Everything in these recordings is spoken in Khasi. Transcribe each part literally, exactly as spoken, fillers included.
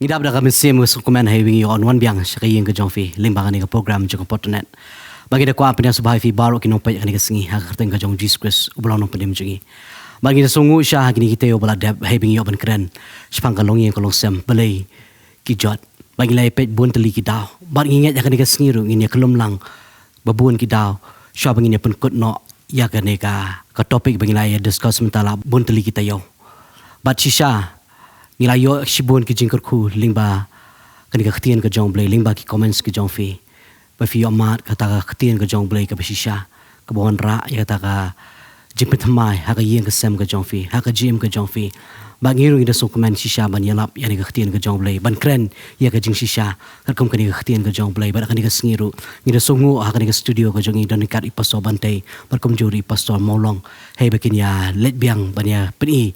Dap da ka mynsiem ka sngewkmen ha iwei iwei ïa u nongwan biang sha ka ïing ka jong phi lyngba kane ka program jong ka Pyrthei Net. Ba ngi da kwah pynïasngewbha ïa phi baroh ki nongpeit ha kane ka sngi ha ka kyrteng ka jong u Jisu Khrist u ba long nongpynim jong ngi. Ba ngi da sngewnguh sha ha kine ki taïew ba la dep ha iwei iwei ban kren shaphang ka longïing ka longsem, balei ki jot. Ba ngi la ïa peit bun tylli ki daw. Ba ngi ngeit ha kane ka sngi ruh ngin ïa kyllum lang ba bun ki daw shuwa ba ngin ïa pynkut noh ïa kane ka, ka topic ba ngi la ïa discuss mynta la bun tylli ki taïew. Bad shisha ngi la ïoh shibun ki jingkyrkhu lyngba kane ka ktien ka jong u Blei, lyngba ki comments ka jong phi. Ba phi ïoh mad kata ka ktien ka jong u Blei kaba shisha, kaba wanrah ïa kata ka jingpynthymmai ha ka ïing ka sem ka jong phi, ha ka jingim ka jong phi. Bad ngi ruh ngi da sngewkmen shisha ban ïalap ïa kane ka ktien ka jong u Blei, ban kren ïa ka jingshisha katkum kane ka ktien ka jong u Blei. Bad ha kane ka sngi ruh ngi da sngewnguh ha kane ka studio ka jong ngi don ryngkat i Pastor Bantei bad kumjuh ruh i Pastor Mawlong, hei ba kin ïa leit biang ban ïa pyni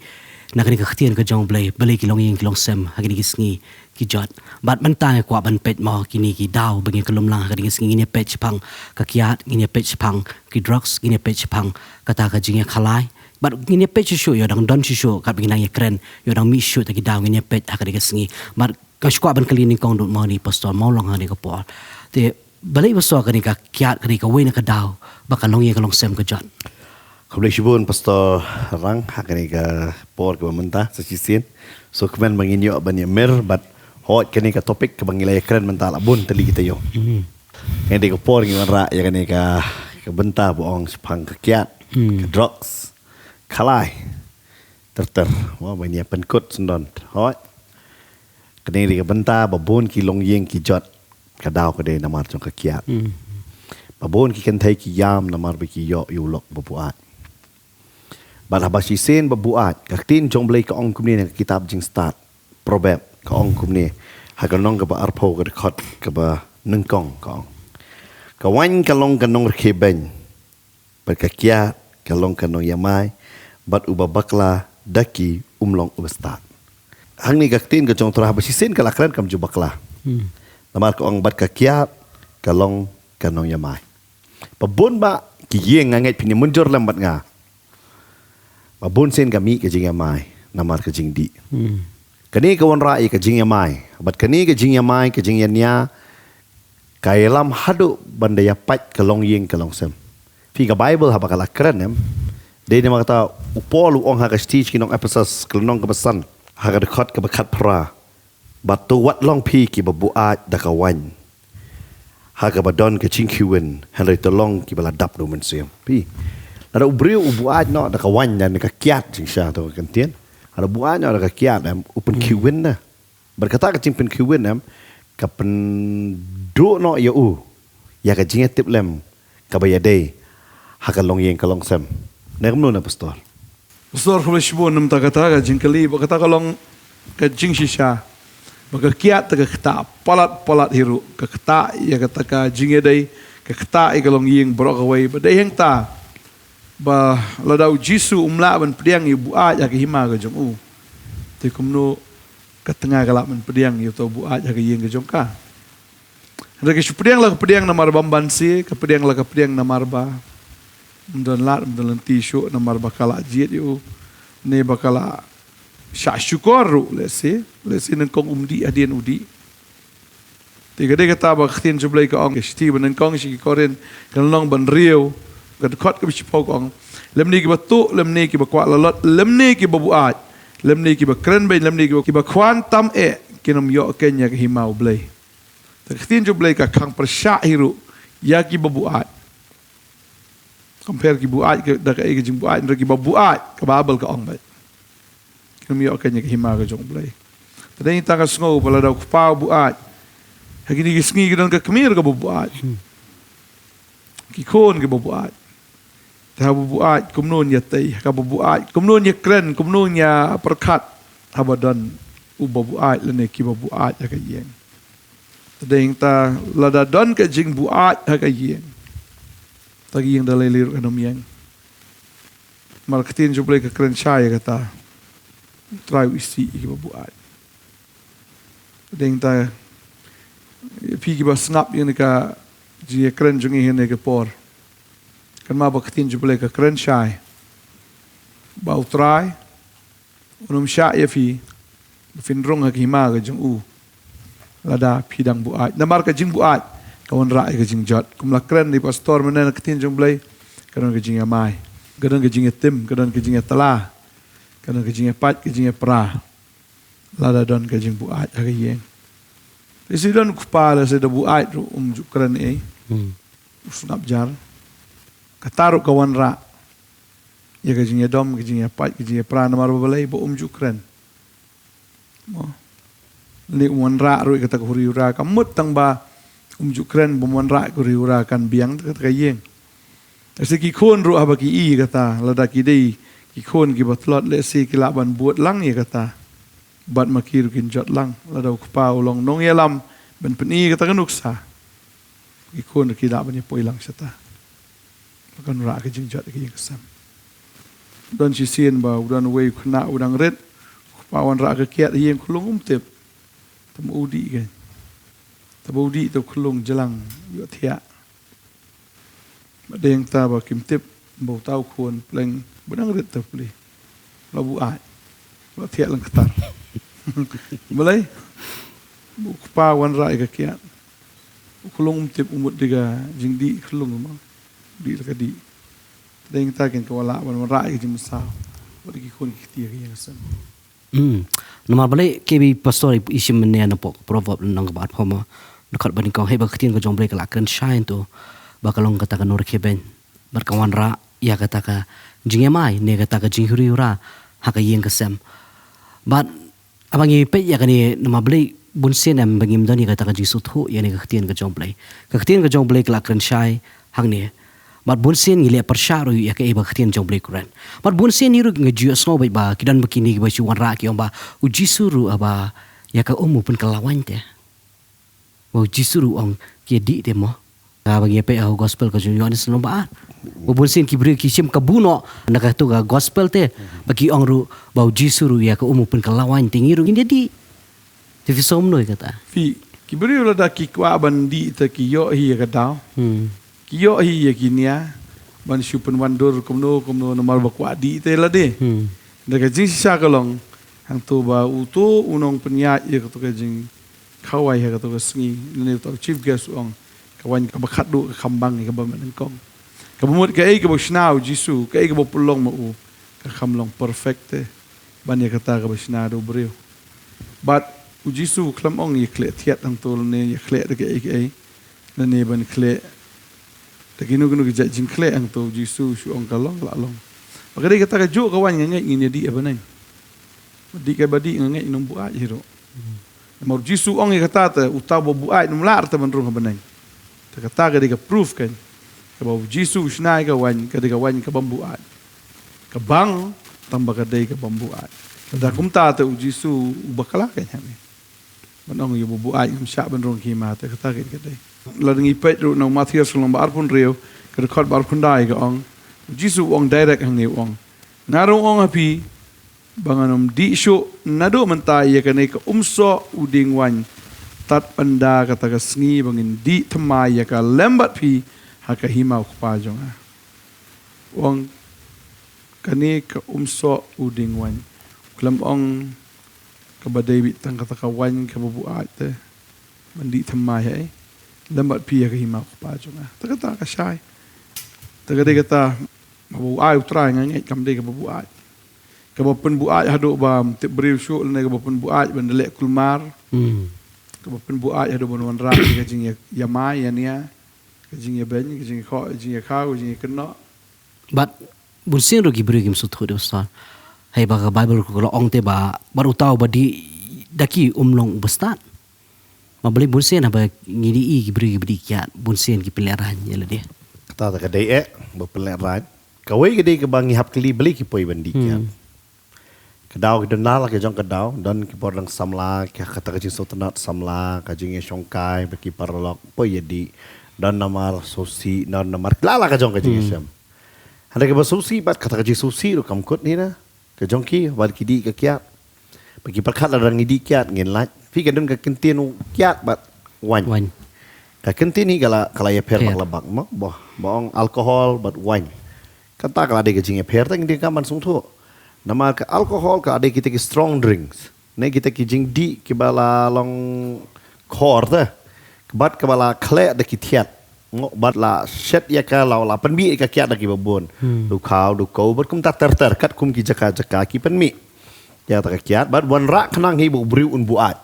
na kane ka ktien ka jong u Blei, balei ki longïing ki longsem ha kine ki sngi ki jot. Bad mynta nga kwah ban peit mo kine ki daw ba ngin kyllum lang ha kane ka sngi. Ngin ïa peit shaphang ka kiad, ngin ïa peit shaphang ki drugs, ngin ïa peit shaphang kata ka jingïakhalai. Bad ngin ïa peit shuh shuh ïoh dang don shuh shuh katba ngin nang ïa kren, ïoh dang mih shuh ta ki daw, ngin ïa peit ha kane ka sngi. Bad nga shu kwah ban kylli nyngkong lut mo ïa i Pastor Mawlong ha kane ka por. Te balei Pastor kane ka kiad, kane kawei na ka daw ba ka longïing ka longsem ka jot? Khublei shibun Pastor Rang ha kane ka por kaba mynta sa shisien. Sngewkmen ba ngin ïoh ban ïa mir bad hooid kane ka topic kaba ngi la ïa kren mynta la bun tylli ki taïew. Kane ka por ngi wanrah ïa kane ka, ka bynta ba ong shaphang ka kiad, ka drugs, khalai. Ter ter mo ba ngin ïa pynkut syndon. Hooid. Kane ka bynta ba bun ki longïing ki jot, ka daw ka dei namar jong ka kiad. Ba bun ki kynthei ki ïam namar ba ki ïoh ïa u lok ba buaid. Bad haba shisien ba buaid, ka ktien jong u Blei ka ong kumne na ka kitab Jingstad, Proverb, ka ong kumne ha ka lynnong kaba arphew ka dkhot kaba nyngkong ka ong, ka waiñ ka long ka nongrkhiebeiñ, bad ka kiad ka long ka nongïamai, bad uba bakla da ki um long uba stad. Hangne ka ktien ka jong u Trai haba shisien ka la kren kam ju bakla. Namar ka ong bad ka kiad ka long ka nongïamai. Ba bun ba ki ïing, nga ngeit phin ïa mynjur lem bad nga, ba bun sien ka mih ka jingïamai namar ka jingdih. Kane ka wanrah ïa ka jingïamai, bad kane ka jingïamai, ka jingïania, ka ïalam haduh ban da ïa pait ka longïing ka longsem. Phi, ka Baibl haba ka la kren em, dei namar kata u Paul u ong ha ka shithi sha ki nong Ephesus, ka lynnong kaba san, ha ka dkhot kaba khatphra, ba to wat long phi kiba buaid da ka waiñ ha kaba don ka jingkhie win, hynrei to long kiba la dap da u Mynsiem. Phi, lada u briew u buaid noh da ka waiñ, da ka kiad, jingshisha to ka ktien, lada buaid noh da ka kiad em, u pynkhie win na. Bad kata ka jingpynkhie win em, ka pynduh noh ïa u ïa ka jingïatiplem kaba ïadei ha ka longïing ka longsem. Ne kumno na Pastor? Pastor, khublei shibun namar kata ka jingkylli, ba kata ka long ka jingshisha. Ba ka kiad te ka ktah palat palat hi ruh, ka ktah ïa kata ka jingïadei, ka ktah ïa ka longïing baroh kawei. Ba dei hangta ba lada u Jisu um lah ban pdiang ïa u buaid ha ka hima ka jong u, te kumno ka tnga ka lah ban pdiang ïa uta u buaid ha ka ïing ka jong ka? Hynrei ka shu pdiang la ka pdiang namar ba ym banse, ka pdiang la ka pdiang namar ba ym don lad, ym don lynti shuh, namar ba ka la jied ïa u, ne ba ka la shah shukor ruh, lehse, lehse nyngkong um dih hadien u dih. Te ka dei kata ba ka ktien jong u Blei ka ong, ka shithi ba nyngkong sha ki Korinth, ka lynnong ba hynriew, ka dkhot kaba shiphew ka ong, lymne kiba tuh, lymne kiba kwah lalot, lymne kiba buaid, lymne kiba kren beiñ, lymne kiba, kiba khwan tam eh, kin ym ïoh keiñ ïa ka hima u Blei. Te ka ktien jong u Blei ka khang pyrshah hi ruh ïa kiba buaid. Compare ki buaid ka, da kaei ka jingbuaid, hynrei kiba buaid, ka Baibl ka ong beit, kin ym ïoh keiñ ïa ka hima ka jong u Blei. Te dei tang ka sngew ba lada u kpa u buaid, ha kine ki sngi ki don ka kmie kaba buaid, ki khun kiba buaid. Te haba buaid kumno ïa tei, haba buaid kumno ïa kren, kumno ïa pyrkhat haba don uba buaid lane kiba buaid ha ka ïing. Te dei hangta lada don ka jingbuaid ha ka ïing, ta ka ïing da lei lei ruh kan ym ïeng. Namar ka ktien jong u Blei ka kren shai ïa kata. U Trai u isih ïa kiba buaid. Te dei hangta, phi kiba sngap ïa kane ka jingïakren jong ngi ha kane ka por, kynmaw ba ka ktien jong u Blei ka kren shai ba u Trai un ym shah ïa phi ba phin rung ha ka hima ka jong u. Lada phi dang buaid. Namar ka jingbuaid ka wanrah ïa ka jingjot. Kum la kren da i pastor mynne na ka ktien jong U Blei, ka don ka jingïamai, ka don ka jingïatim, ka don ka jingïatla, ka don ka jingïapait, ka jingïapra. Lada don ka jingbuaid ha ka ïing. Lehse don u kpa lehse da buaid ruh um ju kren ei. Hmm. U sngap jar. Kata ruh ka wanrah ïa ka jingïadom, ka jingïapait, ka jingïapra namar ba balei, ba um ju kren. Mo. Lane um wanrah ruh ïa kata ka huri hura, ka mut tang ba um ju kren, bym wanrah ka huri hura kan biang kata ka ïing. Lehse ki khun ruh haba ki i kata, lada ki dei ki khun kiba tlot, lehse ki lah ban bud lang ïa kata. Bad ma ki ruh kin jot lang, lada u kpa u long nongïalam ban pyni kata ka nuksa. Ki khun ruh ki lah ban ïapoi lang shata. Ba kan wanrah ka jingjot ïa ka ïing ka sem. Don shisien ba u don uwei u khynnah u dang rit, u kpa u wanrah ka kiad ha ïing, u khyllung um tip. Te ma u dih kein. Te ba u dih te u khyllung jlang, ïohthiah. Bad dei hangta ba kim tip ba uta u khun pleng ba dang rit te u pli. La buaid. La thiah lyngktar. Balei? U kpa u wanrah ïa ka kiad. U khyllung um tip, u mut dei ka jingdih khyllung mo. Dih la ka dih. Te dei hangta kein ka wanrah, wan wanrah ïa ka jingmynsaw. Bad ki khun ki kti ha ka ïing ka sem. Hmm. Namar balei, kaei ba i pastor i shim mynne na pok Proverb lynnong kaba arphew mo. Dkhot banyngkong, haba ka ktien ka jong U Blei ka la kren shai hangto ba ka long kata ka nongrikhie beiñ. Bad ka wanrah ïa kata ka jingïamai ne kata ka jinghuri hura ha ka ïing ka sem. Bad haba ngi peit ïa kane, namar balei bunsien em ba ngim don ïa kata ka jingsngewthuh ïa kane ka ktien ka jong U Blei. Ka ktien ka jong U Blei ka la kren shai hangne. Bad bunsien ngi leh pyrshah ruh ïa kaei ba ka ktien jong U Blei ka kren. Bad bunsien hi ruh nga ju ïohsngew beit ba ki don ba kine kiba shu wanrah ki ong ba U Jisu ruh haba ïa ka um u pynkylla waiñ te. Ba U Jisu ruh u ong ki dih te mo. Haba ngi peit ha u gospel ka jong u Ïoannis lynnong ba ar. Ba bunsien ki briew ki shim kabu noh na kato ka gospel te. Ba ki ong ruh ba U Jisu ruh ïa ka um u pynkylla waiñ te, ngi ruh ngin ïa dih. Te phi sngew kumno ïa kata? Phi, ki briew lada ki kwah ban dih te ki ïoh hi ïa ka daw. Hmm. Ki ïoh hi ïa ki nia ban shu pynwandur kumno kumno namar ba kwah dih te lade. Hmm. Da ka jingshisha ka long hangto ba uto u nongpynïaid ïa kato ka jingkhawai ha kato ka sngi, lane uta u chief guest u ong, ka waiñ kaba khatduh ka kham bang ïa kaba nyngkong. Kaba mut kaei kaba shna U Jisu, kaei kaba pynlong ma u, ka kham long perfect te ban ïa kata kaba shna da u briew. Bad U Jisu u khlem ong ïa khleh thiat hangto lane ïa khleh da kaei kaei, lane ban khleh da kino kino ki jait jingkhleh hangto. U Jisu u shu ong ka long la long. Ba ka dei kata kajuh ka waiñ nga ngeit ngin ïa dih ha bneng. Dih ka ba dih nga ngeit ngin ym buaid hi ruh. Namar U Jisu u ong ïa kata te uta uba buaid um lah te ban rung ha bneng. Te kata ka dei ka proof kein. Kaba U Jisu u shna ïa ka waiñ, ka dei ka waiñ ka bym buaid. Ka bang, tang ba ka dei ka bym buaid. Lada kumta te U Jisu u bakla kein hangne. Ban ong ïa uba buaid ngam shah ban rung ha ka hima te, kata kein ka dei. Lada ngi peit ruh na u Mathaios lynnong ba arphew hynriew, ka dkhot ba arphew khyndai ka ong. U Jisu u ong direct hangne u ong, nga ruh nga ong ha phi, ba ngan ym dih shuh naduh mynta ïa kane ka umsoh u dieng waiñ, tad ynda kata ka sngi ba ngin dih thymmai ïa ka lem bad phi ha ka hima u Kpa jong nga. U ong kane ka umsoh u dieng waiñ. U khlem ong kaba dei beit tang kata ka waiñ kaba buaid te ban dih thymmai ha, eh, lem bad phi ha ka hima u Kpa jong nga. Te kata ka shai. Te ka dei kata, haba u ai U Trai nga ngeit kam dei kaba buaid. Kaba pynbuaid haduh bym tip briew shuh lane kaba pynbuaid ban da leh kulmar. Hmm. Kaba pynbuaid haduh ban wanrah ïa ka jingïa, ïamai, ïania, ka jingïabeiñ, ka jingïakhoh, ka jingïakhaw, ka jingïakynnoh. Bad bunsien ruh ki briew kim sngewthuh de pastor. Haba ka Baibl ka la ong te ba bad uta uba dih da ki um long uba stad. Ma balei bunsien haba ngi dih ïa ki briew kiba dih kiad, bunsien ki pynlehraiñ ïa lade? Kata te ka dei eh ba pynlehraiñ. Kawei ka dei kaba ngi hap kylli balei ki poi ban dih kiad. Hmm. Ka daw ki don la la ka jong ka daw, don ki por dang samla, ka kata ka jingsngewtynnat samla, ka jingïashongkai bad ki paralok, poi ïa dih, don namar sngewsih, don namar la la ka jong ka jingïashem. Hmm. Hynrei kaba sngewsih bad kata ka jingsngewsih ruh kam kut hi na ka jong ki, bad ki dih ka kiad. Ba ki pyrkhat lada ngi dih kiad ngin lait. Phi, ka don ka kyntien u kiad bad waiñ. Waiñ. Ka kyntien hi ka la, ka la ïapher bak la bak mo. Ba, ba ong alcohol bad waiñ. Kata ka la dei ka jingïapher, tang dei ka man sngewthuh. Namar ka alcohol ka la dei kita ki strong drinks. Ne kita ki jingdih kiba la long khor te. Bad kaba la khleh da ki thiat. Ngo bad la shet ïa ka la, la pynmih ïa ka kiad da kiba bun. Hmm. Du khaw, du kow, bad kumta ter ter, katkum ki jaka jaka ki pynmih ïa kata ka kiad, bad wanrah khnang hi ba u briew un buaid.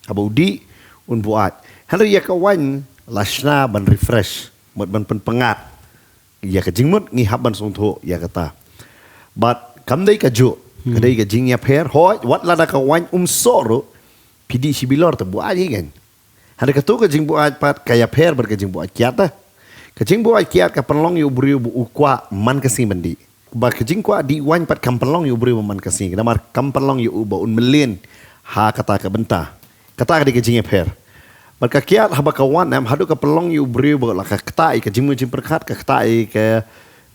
Haba u dih, un buaid. Hynrei ïa ka waiñ la shna ban refresh, mut ban pynpyngngad ïa ka jingmut, ngi hap ban sngewthuh ïa kata. Bad kam dei kajuh, ka dei ka jingïapher, hooid, wat lada ka waiñ um soh ruh, phi dih shi bilor te buaid hi kan. Hynrei kato ka jingbuaid pat ka ïapher bad ka jingbuaid kiad te. Ka jingbuaid kiad ka pynlong ïa u briew ba u kwah man ka sngi ban dih. Ba ka jingkwah dih waiñ pat kam pynlong ïa u briew ba man ka sngi. Namar kam pynlong ïa u ba un mlien ha kata ka bynta. Kata ka dei ka jingïapher. Bad ka kiad haba ka wan em, haduh ka pynlong ïa u briew ba la ka ktah ïa ka jingmut jingpyrkhat, ka ktah ïa ka,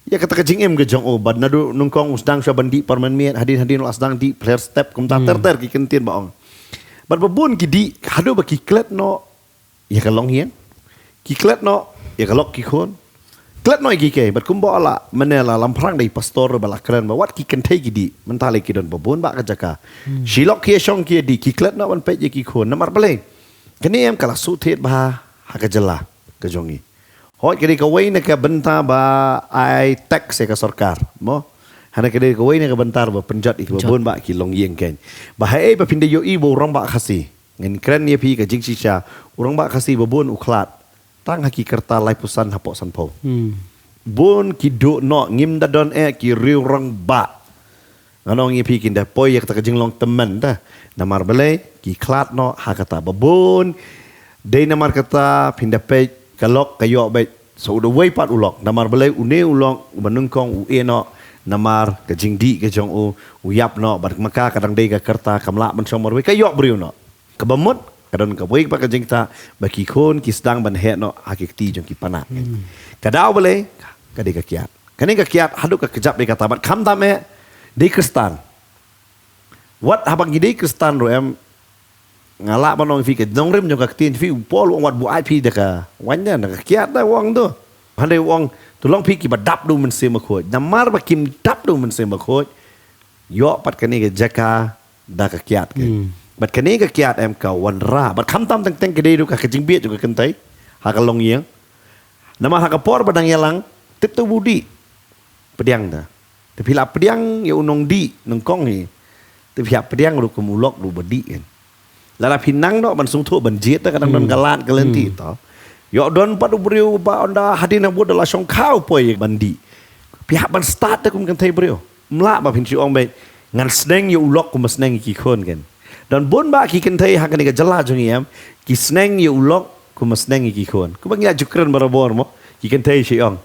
ïa kata ka jingim ka jong u. Bad naduh nyngkong u sdang shuwa ban dih por mynmiet, hadien hadien u la sdang dih pher step, kumta ter ter ki kyntien ba ong. Bad ba bun ki dih, haduh ba ki klet noh ïa ka longïing, ki klet noh ïa ka lok ki khun, klet noh ïa ki kei. Bad kumba la mynne la lamphrang da i pastor ba la kren ba wat ki kynthei ki dih, mynta lei ki don ba bun ba ka jaka. Hmm. Shi lok ki ïa shong ki ïa dih, ki klet noh ban peit ïa ki khun. Namar balei? Kane em ka la shu thied bha ha ka jylla ka jong ngi. Hooid, ka dei kawei na ka bynta ba ai tax ïa ka sorkar, mo? Hana ka dei kawei na ka bynta ba pynjot ïa kiba bun ba ki longïing kan. Ba haei ba phin da ïohi ba u rangbah Khasi. Ngin kren ïa phi ka jingshisha, u rangbah Khasi ba bun u khlad. Tang ha ki kyrta laiphew san hapoh sanphew. Hmm. Bun ki duh noh, ngim da don eh ki riew rangbah. Ngan ong ïa phi kin da poi ïa kata ka jinglong tymmen te. Namar balei, ki khlad noh ha kata ba bun. Dei namar kata phin da peit ka lok ka ïoh beit. Sa u da wei pat u lok. Namar balei une u lok, uba nyngkong u ïeh noh. Namar ka jingdih ka jong u, u ïap noh. Bad ma ka ka dang dei ka kyrta kam lah ban shong marwei. Ka ïoh briew noh. Kaba mut, ka don kawei pat ka jingktah, ba ki khun, ki sdang ban heh noh, ha ki kti jong ki panak. Hmm. Ka daw balei, ka dei ka kiad. Kane ka kiad, haduh ka kjap dei kata, bad khamtam eh, dei Khristan. Wat haba ngi dei Khristan ruh em, nga lah ban ong phi ka nongrim jong ka ktien phi, u Paul u ong wat buaid phi da ka waiñ da, da ka kiad da u ong tu. Hynrei u ong, to long phi kiba dap da u Mynsiem Bakhuid. Namar ba kim dap da u Mynsiem Bakhuid, ïoh pat kane ka jaka, da ka kiad ka. Hmm. Bad kane ka kiad em ka wanrah. Bad khamtam teng teng ka dei ruh ka, ka jingbieit jong ka kynthei ha ka longïing. Namar ha ka por ba dang ïalang, tip te u dih. Pdiang te. Te phi la pdiang ïa u nongdih, nyngkong hi. Te phi hap pdiang ruh kum u lok ruh ba dih kan. Lada phi nang noh ban sngewthuh ban jied te ka dang don ka lad ka lynti to. Ïoh don pat u briew ba ynda hadien habud da la shong khaw poi ban dih. Phi hap ban stad te kum kynthei briew. Mlah ba phin shu ong beit, ngan sneng ïa u lok kumba sneng ïa ki khun kan. Don bun ba ki kynthei ha kane ka jylla jong ngi em, ki sneng ïa u lok kumba sneng ïa ki khun. Kumba ngi la ju kren barabor mo, ki kynthei shu ong,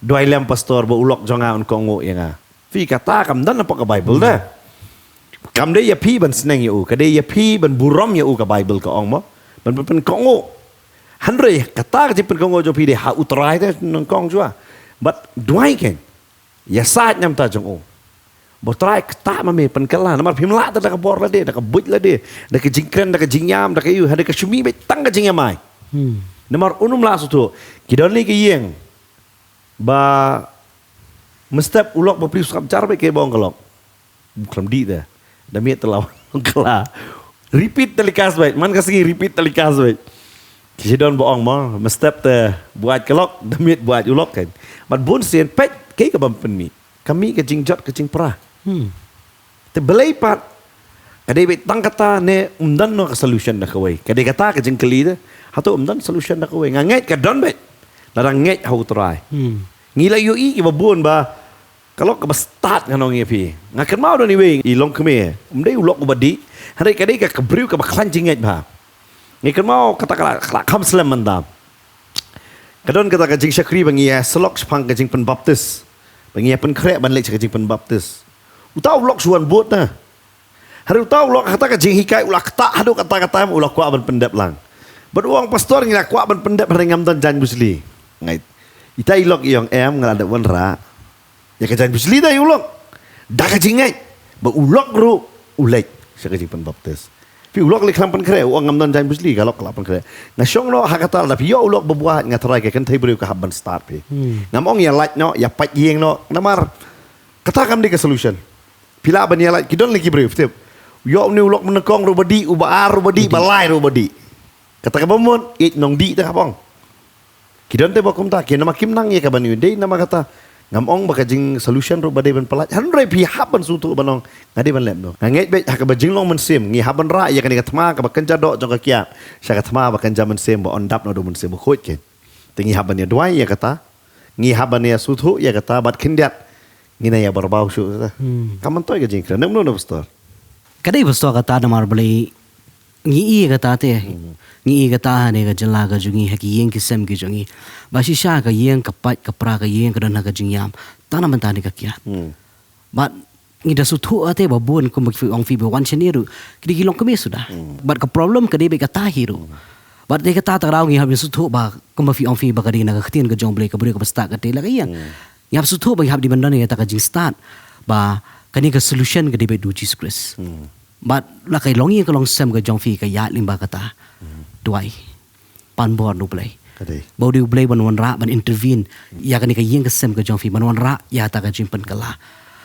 duwai lem pastor ba u lok jong nga un kohnguh ïa nga. Phi, kata kam don hapoh ka Bible da. Kam dei ïa phi ban sneng ïa u, ka dei ïa phi ban burom ïa u ka Bible ka ong mo. Ban, ban, ban pynkohnguh. Hynrei kata ka jingpynkohnguh jong phi dei ha u Trai te nyngkong shuwa. Bad duwai kan. Ïasaid na ka bynta jong u. Ba u Trai ktah ma me, pynkylla, namar phim lah te da ka bor lade, da ka buit lade, da ka jingkren, da ka jingïam, da ka ïu, hynrei ka shu mih beit tang ka jingïamai. Hmm. Namar un ym lah shuh tu. Ki don lei ka ïing ba mynstep u lok ba plie sngap jar beit, kaei ba ong ka lok. Khlem dih te. Da miet te la wan kylla. Repeat telecast beit. Man ka sngi repeat telecast beit. Ki don ba ong mo, mynstep te buaid ka lok, da miet buaid u lok kan. Bad bun sien peit, kaei kaba pynmih. Ka mih ka jingjot ka jingpra. Hmm. Te balei pat, ka dei beit tang kata ne ym don noh ka solution da kawei. Ka dei kata ka jingkylli te. Hato ym don solution da kawei. Nga ngeit ka don beit. Lada ngeit ha u Trai. Hmm. Ngi la ïohi kiba bun ba ka lok kaba stad, ngan ong ïa phi. Nga kynmaw don iwei i longkmie. Ym dei u lok uba dih. Hynrei ka dei ka, ka briew kaba khlaiñ jingngeit bha. Ngi kynmaw kata ka la, ka la kham slem mynta. Ka don kata ka jingshakri ba ngi ïa syllok shaphang ka jingpynbaptis. Ba ngi ïa pynkhreh ban leit sha ka jingpynbaptis. Uta u lok shu wan bud na. Hynrei uta u lok ha kata ka jinghikai u la ktah haduh katta katta em, u la kwah ban pyndep lang. Bad u ong, pastor, ngi la kwah ban pyndep hynrei ngam don jaiñ bujli. Ngeit. Ita i lok i ong, em, nga la dep wanrah ïa ka jaiñ bujli da ïa u lok. Da ka jingngeit ba u lok ruh u leit sha ka jingpynbaptis. Phi, u lok leh khlem pynkhreh, u ong ngam don jaiñ bujli, ka lok ka la pynkhreh. Nga shong noh ha kata, lada phi ïoh u lok ba buaid, nga tharai ka kynthei briew ka hap ban stad phi. Hmm. Ngam ong ïa lait noh, ïa pait ïing noh, namar kata kam dei ka solution. Phi lah ban ïa lait, ki don lei ki briew, tip. Ïoh une u lok mynnyngkong ruh ba dih, uba ar ruh ba dih, ba lai ruh ba dih. Kata kaba mut, ïeit nongdih te ka bong. Ki don te ba kumta, ki namar kim nang ïa ka ban ïoh dei namar kata. Ngam ong ba ka jing solution ruh ba dei ban pyllait. Hynrei phi hap ban sngewthuh ban ong, nga dei ban leh kumno. Nga ngeit beit ha kaba jinglong mynsiem, ngi hap ban rah ïa kane ka thma kaba kynja doh jong ka kiad sha ka thma ba kynja mynsiem ba yn dap noh da u Mynsiem Bakhuid kein. Te ngi hap ban ïa duwai ïa kata. Ngi hap ban ïa sngewthuh ïa kata bad khyndiat ngin ïa barabor shuh kata. Hmm. Kam myntoi ka jingkren. Nang mano na pastor? Ka dei pastor kata namar balei ngi i kata te. Hmm. Ngi i kata ha ne ka jylla ka jong ngi, ha ki ïing ki sem ki jong ngi. Ba shisha ka ïing ka pait ka pra, ka ïing ka don ha ka jingïam. Tang na mynta ne ka kiad. Hmm. Bad ngi da sngewthuh te ba bun kumba phi ong phi ba wan shane ruh ki dei ki longkmie suda. Hmm. Bad ka problem ka dei beit kata hi ruh. Hmm. Bad te kata te ka daw ngi hap sngewthuh ba kumba phi ong phi ba ka dei na ka ktien ka jong U Blei, ka briew kaba stad ka dei la ka ïing. Hmm. Ngi hap sngewthuh ba ngi hap dei ban don ïa kata ka jingstad ba kane ka solution ka dei beit da u Jisu Khrist. Hmm. Bad la ka longïing ka longsem ka jong phi ka ïaid lyngba kata. Hmm. Duwai. Pan bor na U Blei. Ka dei. Ba u dei U Blei ban wanrah, ban intervene ïa kane ka ïing ka sem ka jong phi, ban wanrah ïa kata ka jingpynkylla.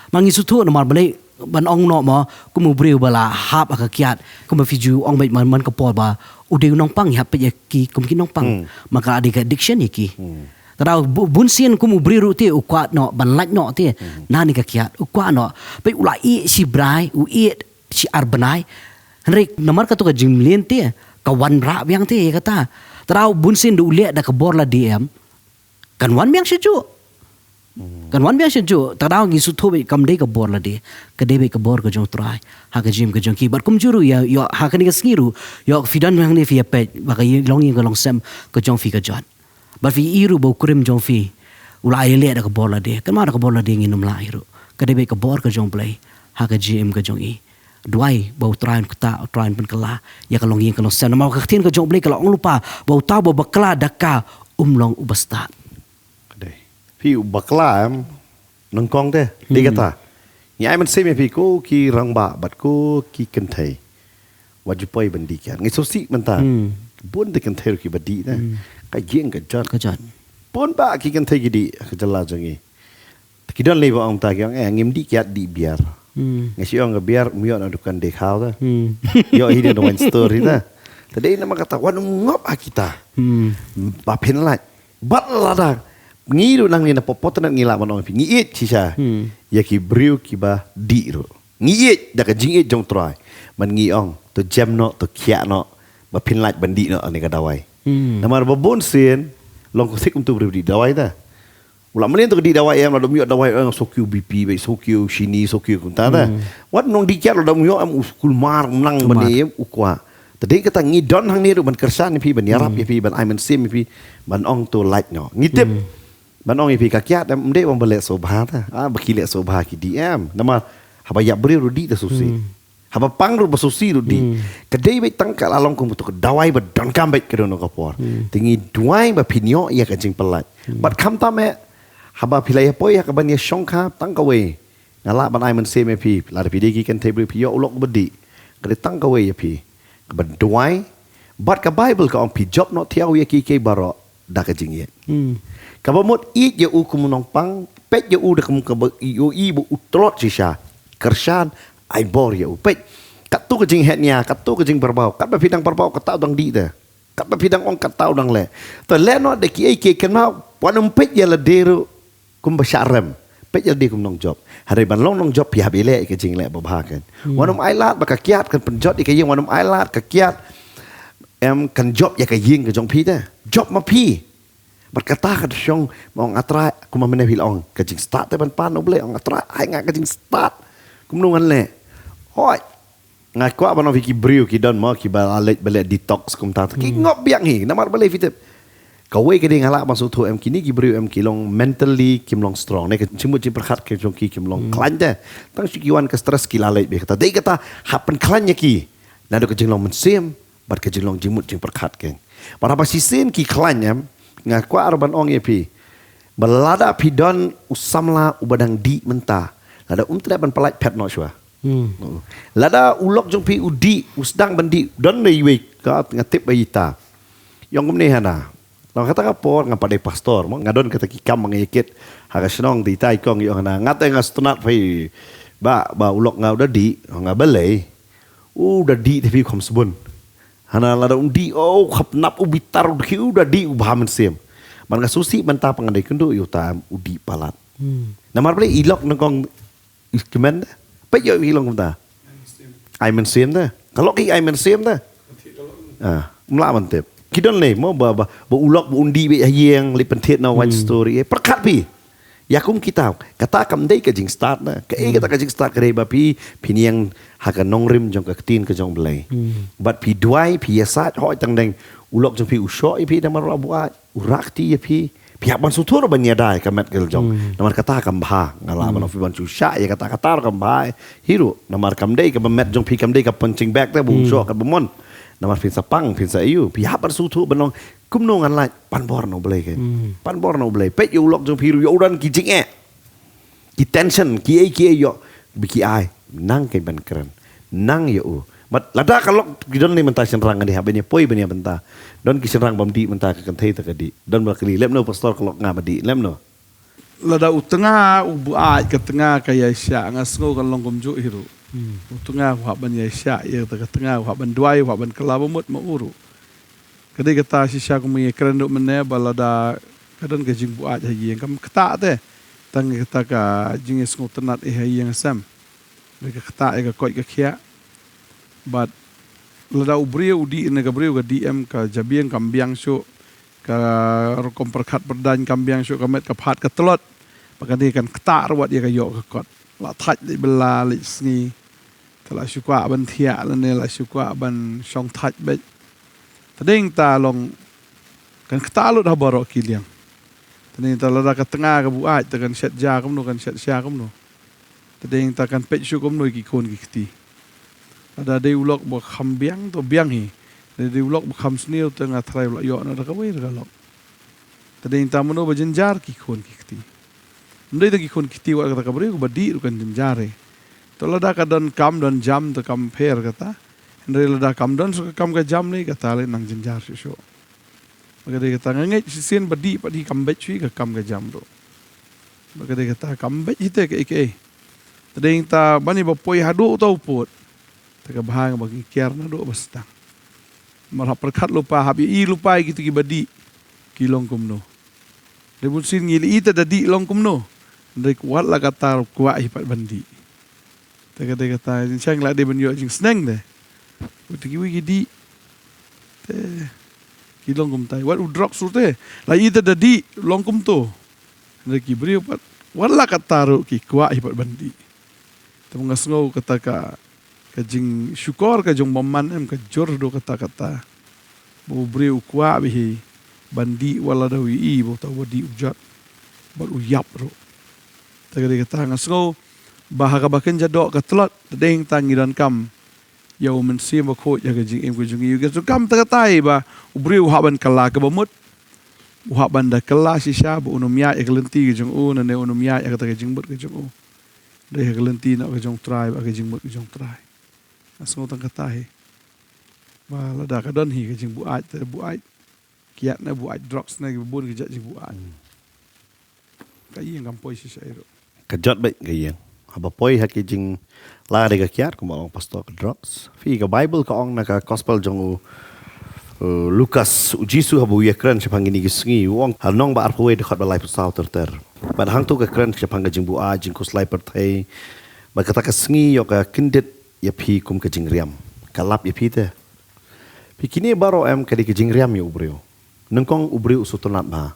Ma ngi sngewthuh namar balei ban ong noh mo, kum u briew ba la hap ha ka kiad, kumba phi ju ong beit man, man ka por ba u dei u nongpang, ïa peit ïa ki kum ki nongpang. Hmm. Ma ka dei ka addiction ïa ki. Hmm. Te daw bu-, bun sien kum u briew ruh te u kwah noh ban lait noh te. Hmm. Na ne ka kiad u kwah noh. Peit u la ïeh shi bnai, u ïeh shi ar bnai. Hynrei namar kato ka jingmlien te ka wanrah biang te ïa kata. Te daw bun sien da u leh da ka bor lade em, kan wan biang shajuh. Hmm. Kan wan biang shajuh. Te daw ngi sngewthuh beit kam dei ka bor lade, ka dei beit ka bor ka jong U Trai ha ka jingim ka jong ki. Bad kumjuh ruh ïa, ïa ha kane ka sngi ruh, ïa phi don hangne phi ïa peit ba ka ïing, longïing ka longsem ka jong phi ka jot. Bad phi i ruh ba u kurim jong phi u la ïaleh da ka bor lade. Kynmaw da ka bor lade ngin ym lah hi ruh. Ka dei beit ka bor ka jong U Blei ha ka jingim ka jong i. Duwai ba U Trai un ktah, U Trai un pynkylla ïa ka longïing ka longsem. Namar ka ktien ka jong U Blei ka la ong lypa ba uta uba bakla da ka um long uba stad. Ka dei. Phi u bakla em, nyngkong te. Dei Hmm. kata. Ngi ai mynsiem ïa phi ko ki rangbah bad ko ki kynthei. Wat ju poi ban dih kiad. Ngi sngewsih mynta. Hmm. Bun te kynthei ruh kiba dih te. Hmm. Ka ïing ka jot. Ka jot. Bun bah ki kynthei ki dih ha ka jylla jong ngi. Ki don lei ba ong ta ki ong, eh, ngim dih kiad, dih biar. Hmm. Nga shu ong ka biar ym ïoh na dukan dei khaw te. Hmm. Ïoh hi na wine store hi te. Te dei namar kata wat nym ngop ha kita. Hmm. Ba phin lait. Bad lada ngi ruh nangne na Pop-, Poptnat ngi lah ban ong phi, ngi ïeit shisha. Hmm. Ïa ki briew kiba dih ruh. Ngi ïeit da ka jingïeit jong U Trai. Ban ngi ong to jem noh, to khiah noh, ba phin lait ban dih noh kane ka dawai. Hmm. Namar ba bun sien long ko sik kumto briew dih dawai te. U la mlien to ka dih dawai em, la dom ïoh dawai em, shu kiew B P beit, shu kiew shini, shu kiew kumta te. Hmm. Wat nong dih kiad la dom ïoh em, u kulmar, u nang Kulmar. bane em, u kwah. Te dei kata ngi don hangne ruh ban kyrshan ïa phi, ban ïarap Hmm. ïa phi, ban ai mynsiem ïa phi, ban ong to lait noh. Ngi tip. Hmm. Ban ong ïa phi ka kiad em, ym dei ba ym ba leh sngewbha te. Ah, ba ki leh sngewbha ki dih em. Namar haba ïap briew ruh dih te sngewsih. Hmm. Haba pang ruh ba sngewsih ruh dih. Hmm. Ka dei beit tang ka la long kum to ka dawai ba donkam beit ka don ka por. Hmm. Te ngi duwai ba phin ïoh ïa ka jingpyllait. Hmm. Bad khamtam eh, haba phi la ïa poi ïa ka ban ïa shongkha tang kawei. Nga lah ban ai mynsiem ïa phi, lada phi dei ki kynthei briew phi ïoh u lok ba dih. Ka dei tang kawei ïa phi. Ka ban duwai, bad ka Baibl ka ong phi jop noh thiaw ïa kiei kiei baroh da ka jingïeit. Hmm. Kaba mut ïeit ïa u kum u nongpang, peit ïa u da kum kaba ïohi ba u tlot shisha. Kyrshan, ai bor ïa u. Peit, katto ka jinghet nia, katto ka jingbarabor, katba phi dang barabor kata u dang dih te. Katba phi dang ong kata u dang leh. Te leh noh da kiei kiei kynmaw, wat nym peit ïa lade ruh kumba shah rem. Peit ïa lade kum nongjop. Hynrei ban long nongjop phi hap ïaleh ïa ka jingleh babha kan. Hmm. Wat nym ailad ba ka kiad kan pynjot ïa ka ïing, wat nym ailad ka kiad em kan jop ïa ka ïing ka jong phi te. Jop ma phi. Bad kata ka shong ma ong A Trai, kumba mynne phi la ong ka jingstad te ban pan U Blei, ong A Trai ai nga ka jingstad. Kumno ngan leh. Hooid. Nga kwah ban ong phi ki briew ki don mo kiba la leit ba leh detox kumta. Ki Hmm. ngop biang hi, namar balei phi tip. Kawei ka dei nga lah ban sngewthuh em kine ki briew em ki long mentally kim long strong. Ne ka jingmut jingpyrkhat ka jong ki kim long Hmm. khlaiñ te. Tang shu ki wan ka stress ki la leit beit kata. Dei kata hap pynkhlaiñ ïa ki. Naduh ka jinglong mynsiem bad ka jinglong jingmut jingpyrkhat kein. Bad haba shisien ki khlaiñ em, nga kwah ruh ban ong ïa phi. Ba lada phi don u samla uba dang dih mynta, lada um treh ban pyllait phet noh shuwa. Hmm. Lada u lok jong phi u dih, u sdang ban dih, don na iwei ka nga tip ba ita. Ïong kumne hana. Long kata ka por nga pat dei pastor mo, nga don kata ki kam nga ïa kit ha ka shnong, te ita i kong ïong hana. Nga te nga sngewtynnat phi ba, ba u lok nga u da dih, nga balei. U da dih te phi kham sbun. Hana lada un dih, oh, khapnap u bitar u dih u da dih u bha mynsiem. Man nga susi mynta pang dei kyndu yu ta u dih palat. Namar beli ilok nengkong kmen da. Peit yu ilong kumta. Ai mynsiem da. Kalau ki ai mynsiem da. Ah, mla man tip. Ki don le mo ba ba ba ulok ba un dih be ha ïeng li pynthied na wine story. Eh, perkat pi. Ya kum kita. Kata kam dei ka jingstad na. Ka eh kata ka jingstad ka dei ba pi phi niang ha ka nongrim jong ka ktien ka jong Blei. Bad phi duai phi ïasaid hoi tang deng ulok jong phi u shoh ïa phi da mar la buai. U rakti ïa phi. Phi hap ban suthu ban ïada ïa ka met ka jong. Namar kata kam bha. Nga la ban phi ban shu shah ïa kata kata kam bha. Hi ruh namar kam dei ka ba met jong phi kam dei ka punching bag te bu shoh ka ba mon. Namar phin sa pang phin sa ïu. Phi hap ban suthu ban long kumno ngan lait pan bor na u Blei ke. Pan bor na u Blei. Peit ïa u lok jong phi ruh ïa u don ki jingeh. Ki tension, ki ei, ki ei ïoh, ba ki ai, nang kein ban kren, nang ïa u. Bad lada ka lok, ki don ni mynta shynrang nga dei ha ban ïa poi ban ïa bynta. Don ki shynrang bym dih mynta ka kynthei ta ka dih. Don ba kylli, lem no pastor ka lok nga ba dih, lem no. Lada u tnga, u buaid ka tnga ka ïa sha, nga sngew kan long kumjuh hi ruh. U tnga, u hap ban ïa sha, ïa ta ka tnga, u hap ban duai, u hap ban kylla ba mut ma u ruh. Ka dei kata shisha kumba ngi kren ruh mynne ba lada ka don ka jingbuaid ha ïing kam ktah te. Tang kata ka jingïasngewtynnat ïa ha ïing ha sem. Dei ka ktah ïa ka koit ka khiah. Bad lada u briew u dih ne ka briew ka dih em ka jabieng kam biang shuh. Ka rukom pyrkhat pyrdaiñ kam biang shuh ka met ka phad ka tlot. Ba ka dei kan ktah ruh wat ïa ka ïoh ka kot. La thait leit bylla leit sngi. Te la shu kwah ban thiah lane la shu kwah ban shong thait beit. Te dei ta long kan ktah lut ha baroh ki liang. Te dei ta lada ka tnga ka buaid te kan shet ja kumno kan shet sha kumno. Te dei ta kan peit shu kumno ki khun ki kti. Lada dei u lok ba kham biang to biang hi. Lada dei u lok ba kham sniew te nga tharai u la ïoh na da kawei da ka lok. Te dei ta mano ba jynjar ki khun ki kti. Ym dei ta ki khun ki kti wat kata ka briew ba dih ruh kan jynjar hi. To lada ka don kam don jam to kam pher kata. Hynrei lada kam don shuh ka kam ka jam lei kata lei nang jynjar shuh shuh. Ba ka dei kata nga ngeit shisien ba dih pat hi kam beit shuh hi ka kam ka jam ruh. Ba ka dei kata kam beit hi te kaei kaei. Te dei ta ban ïa ba poi haduh ta u pud. Te ka bha nga ba ki kiar naduh ba sdang. Mar hap pyrkhat lypa hap ïa i lypa ïa kito ki ba dih. Ki long kumno. Dei bun sien ngi la i ta da dih long kumno. Dei kwah la kata kwah hi pat ban dih. Te ka dei kata jingshang la dei ban ïoh jingsneng de. Kito kiwei ki dih. Te ki long kumta. Wat u drugs ruh te. La i ta da dih long kumto. Dei ki briew pat. Wat la kata ruh ki kwah hi pat ban dih. Te nga sngew kata ka Ka jingshukor ka jong bymman em ka jur haduh katta katta. Ba u briew u kwah bha hi ban dih wat la da u ïohi ba uta u ba dih u jot bad u ïap ruh. Te ka dei kata nga sngew ba ha kaba kynja doh ka tlot te dei hangta ngi donkam ïa u Mynsiem Bakhuid ha ka jingim ka jong ngi. Ka jong kam te katai ba u briew u hap ban kylla kaba mut, u hap ban da kylla shisha ba un ym ïaid ïa ka lynti ka jong u ne un ym ïaid ïa kata ka jingmut ka jong u. Dei ha ka lynti noh ka jong u Trai bad ka jingmut ka jong u Trai. Nga sngew tang kata hi. Ba lada ka don hi ka jingbuaid te buaid kiad ne buaid drugs ne kiba bun ki jait jingbuaid. Ka ïing kam poi shisha ïa ruh. Ka jot beit ka ïing. Haba poi ha ki jingla dei ka kiad kumba ong pastor ka drugs. Phi ka Bible ka ong na ka gospel jong u, uh, Lukas, u Jisu haba u ïakren shaphang kine ki sngi u ong ha lynnong ba arphew wei dkhot ba laiphew saw ter ter. Bad hangto ka kren shaphang ka jingbuaid jingkhuslai pyrthei. Bad kata ka sngi ïoh ka kyndit ïa phi kum ka jingriam. Ka lap ïa phi te. Phi kine baroh em ka dei ka jingriam ïa u briew. Nyngkong u briew u sngewtynnat bha.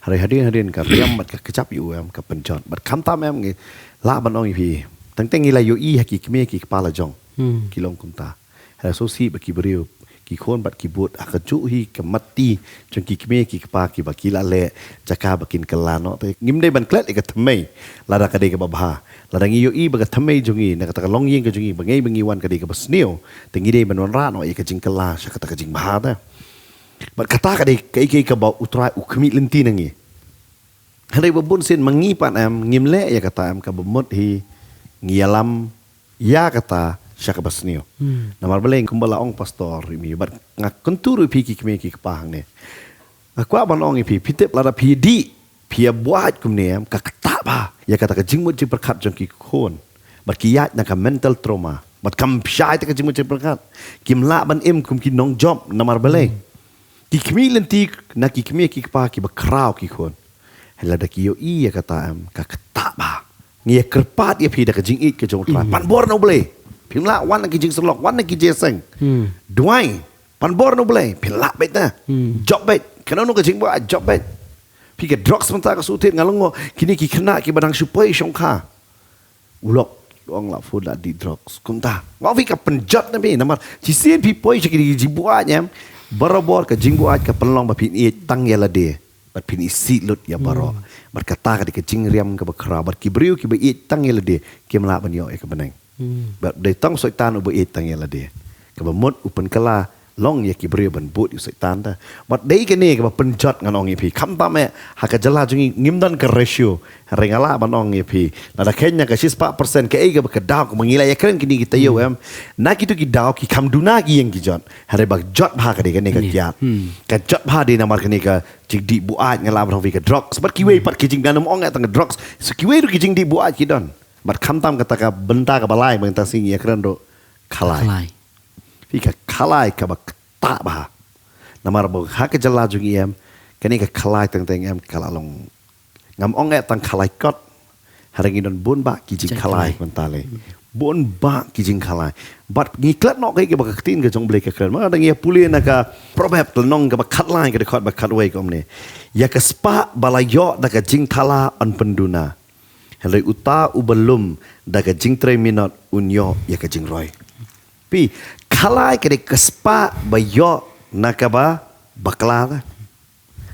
Hynrei hadien hadien ka riam bad ka kjap ïa u em ka pynjot. Bad khamtam em ngi lah ban ong ïa phi. Teng teng ngi la ïohi ha ki kmie ki kpa la jong. Hmm. Ki long kumta. Hynrei sngewsih ba ki briew ki khun bad ki bud ha kajuh hi ka matti jong ki kmie ki kpa kiba ki la leh jaka ba kin kylla noh te ngim dei ban klet ïa ka thymmei lada ka dei kaba bha. Lada ngi ïohi ba ka thymmei jong ngi na kata ka longïing ka jong ngi ba ngei ba ngi wan ka dei kaba sniew te ngi dei ban wanrah noh ïa ka jingkylla sha kata ka jingbha te. Bad kata ka dei kaei kaei kaba u Trai u khmih lynti na ngi. Hynrei ba bun sien ma ngi pat em ngim leh ïa kata em kaba mut hi ngi ïalam ïa kata sha kaba sniew. Hmm. Namar balei kumba la ong pastor ïa mi bad nga kyntu ruh ïa phi ki kmie ki kpa hangne. Nga kwah ban ong ïa phi, phi tip lada phi dih, phi ïa buaid kumne em ka ktah bha ïa kata ka jingmut jingpyrkhat jong ki khun. Bad ki ïaid na ka mental trauma. Bad kam shai te ka jingmut jingpyrkhat. Kim lah ban im kum ki nongjop namar balei. Ki kmie lynti na ki kmie ki kpa kiba khraw ki khun. Hynrei lada ki ïohi ïa kata em, ka ktah bha. Ngi ïa kyrpad ïa phi da ka jingïeit ka jong U Trai. Pan bor na U Blei. Phim lah wan na ki jingsyllok, wan na ki jingïaseng. Duwai. Pan bor na U Blei. Phin lah beit na. Jop beit. Kano kano ka jingbuaid, jop beit. Phi, ka drugs mynta ka shu thied, nga long mo. Kine ki khynnah kiba dang shu poi shongkha. U lok, ong lah phone lah dih drugs. Kumta. Nga ong phi, ka pynjot na phi. Namar shisien phi poi sha ki jingbuaid em. Barabor ka jingbuaid ka pynlong ba phin ïeit tang ïa lade. Bad phin isih lut ïa baroh. Bad kata ka dei ka jingriam kaba khraw. Bad ki briew kiba ïeit tang ïa lade, kim lah ban ïoh ïa ka bneng. Bad dei tang u Soitan uba ïeit tang ïa lade. Kaba mut u pynkylla long ïa ki briew ban bud ïa u Soitan te. Bad dei kane kaba pynjot, ngan ong ïa phi. Khamtam eh, ha ka jylla jong ngi ngim don ka ratio. Hynrei nga lah ban ong ïa phi, lada kheiñ na ka shispah percent, kaei kaba ka daw kaba ngi la ïakren kine ki taïew em. Na kito ki daw ki kham duna ki ïing ki jot. Hynrei ba jot bha ka dei kane ka kiad. Ka jot bha dei namar kane ka jingdih buaid, nga lah ban ong ïa phi, ka drugs. Bad kiwei pat ki jing, ngan ym ong eh tang ka drugs. So kiwei ruh ki jingdih buaid ki don. Bad khamtam kata ka bynta kaba lai ba mynta sngi ngi ïakren ruh, khalai. Khalai. Phi, ka khalai kaba ktah bha. Namar ba ha ka jylla jong ngi em, kane ka khalai teng teng em ka la long. Ngam ong eh tang khalai kot. Hynrei ngi don bun bah ki jingkhalai mynta lei. Bun bah ki jingkhalai. Bad ngi klet noh kaei kaba ka ktien ka jong U Blei ka kren. Ma da ngi ïa pule na ka Proverb lynnong kaba khatlai ka dkhot ba khatwei ka ong kumne. Ïa ka spah ba la ïoh da ka jingthala yn pynduna. Hynrei uta uba lum da ka jingtrei minot un ïoh ïa ka jingroi. Phi, khalai ka dei ka spah ba ïoh na kaba bakla te.